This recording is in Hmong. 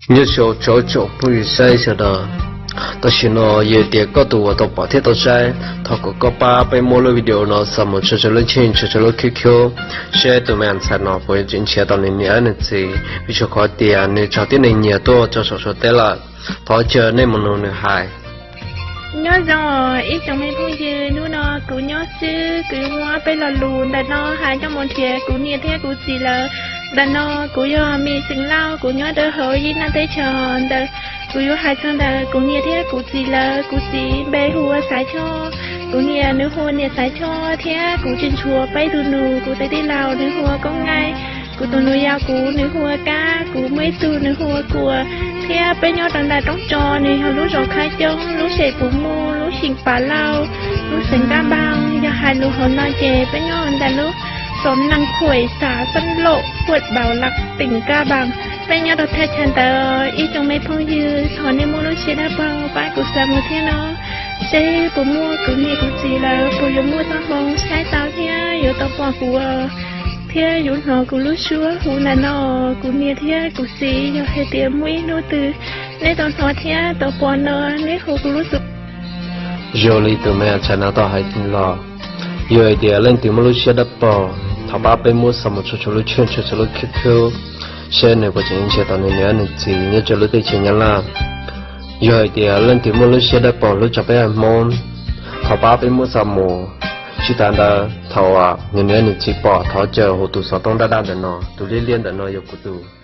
Nyob zoo tsoom phooj ywg saib sawv daws, tam sim no yog tias koj tus uas tau pom thiab tau saib, thov kom koj pab peb muab lub video no xa mus tso rau lub cheej, tso rau lub QQ, seb tus me ntxhais no puas tseem nrhiav tau nws niam nws txiv, vim rau qhov tias nws raug tib neeg nyiag tuaj rau saum Suav teb lawm. Thov caw nej mus nug nws hais. Nyob zoo ib tsoom me phooj ywg, hnub no kuv nyob xwb, kuv yuav muab peb lo lus ntawm no hais coj mus nrhiav kuv niam thiab kuv txiv lawv. Ntawm no kuv yog Me Xeem Lauj, kuv nyob rau hauv Yij Naj teb chaws ntawd. Kuv yuav hais txog ntawm kuv niam thiab kuv txiv lawv. Kuv txiv npe hu ua Xaiv Choj, kuv niam nws hu ua niam Xaiv Choj, thiab kuv tseem tshuav peb tus nus, kuv tus tij laug nws hu ua Koob Nqaij, kuv tus nus yau kuv nws hu ua Kab, kuv muaj ib tug nws hu ua Kuam, thiab peb nyob rau ntawm Roob Tso, nws yog lub zos Khab Coob, lub sem Pus Muj, lub xeem Pas Lauj, lub xeev Kab Npaas. Yog hais lus hauv no ces peb nyob ntawm lub xov Naj Khuam, xav Xab Lauj, huam Npaus Las, teem Kab Npaas. Peb nyob rau thaj chaw ntawd, ib tsoom me phooj ywg, thov nej muab lub siab dawb paug pab kuv xa mus thiab no, seb puas muaj kuv niam kuv txiv lawv, puas yuav muaj txoj hmoo saib tau thiab yuav tau pom kuv thiab yuav hnov kuv lub suab hu ntawm no. Kuv niam thiab kuv txiv, yog hais tias muaj ib hnub twg nej tau hnov thiab tau pom no, nej hu kuv lub xov. Zoo li tus me ntxhais no tau hais los, yog hais tias leej twg muaj lub siab dawb paug, thov pab peb muab xa mus tso rau lub cheej, tso rau lub QQ, seb nws puas tseem nrhiav tau nws niam nws txiv nyob rau lub teb chaws Nyab Laj. Yog hais tias leej twg muaj lub siab dawb paug hlub tshaj peb haiv Hmoob, thov pab peb muab xa mus. Tsis tas ntawd, thaum uas nws niam nws txiv pom, thov caw hu tus xov tooj daj daj ntawm no, tus liab liab ntawm no yog kuv tus.